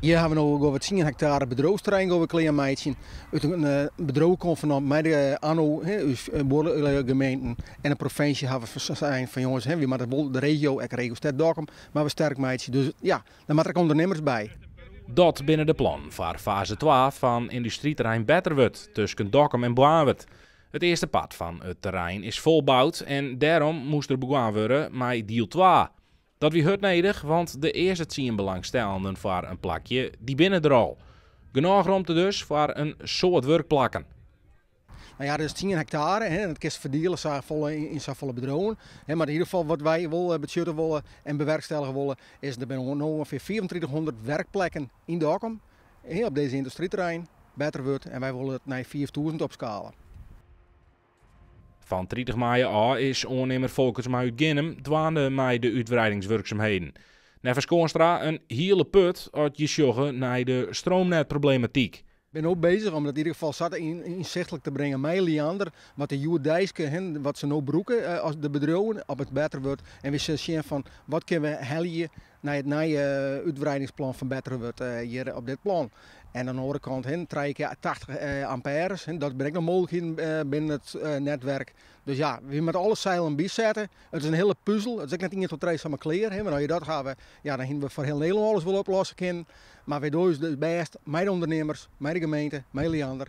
Hjir hawwe we no gau 10 hektare bedriuwsterrein gau we klear meitsjen. Ut in bedriuwkonvenant mei de ANNO, ús buorgemeenten en de provinsje hawwe we sein fan jonges, wy moatte wol de regio, ek regiostêd Dokkum, mar we sterk meitsje. Dus ja, der moatte ek ûndernimmers by. Dat binne de plannen foar faze 2 fan yndustryterrein Betterwurd tusken Dokkum en Boarnwert. It earste part fan it terrein is folboud en dêrom moast der begûn wurde mei diel 2. Dat wie hurd nedich, want de earste 10 belangstellenden foar in plakje, dy binne der al. Genôch romte dus foar in soad wurkplakken. Nou ja, dat is 10 hektare, hè, dat kinst ferdiele safolle yn safolle bedriuwen. Hè, mar yn ieder gefal wat wy wol betsjutte wolle en bewerkstellige wolle, is der binne no ûngefear 3500 werkplekken yn Dokkum, hè, op dizze yndustryterrein, Betterwurd, en wy wolle it nei 5000 opskale. Fan 30 maaie ôf is oannimmer Folkertsma út Ginnum dwaande mei de útwreidingswurksumheden. Neffens Koornstra in hiele put as je sjogge nei de stroomnetproblematyk. Ik bin no bezich om dat yn ieder gefal sa ynsichtlik te bringen mei Liander, wat de hjoeddeiske, hè, wat se no brûke as de bedriuwen op it Betterwurd. En we sille sjen fan wat kinne we helje nei it nije útwreidingsplan fan Betterwurd hjir op dit plan. En oan de oare kant, hè, trije kear 80 ampères, hè, dat binne ek noch mooglikheden binnen it netwerk. Dus ja, we moatte alle seilen bysette. It is in hiele puzel. It is ek net ien, twa, trije samar klear. Hè. Want as je dat hawwe, ja, dan hiene we foar hiel Nederlân alles wol oplosse kinnen. Mar wy dogge ús bêst mei de ûndernimmers, mei de gemeente, mei Liander.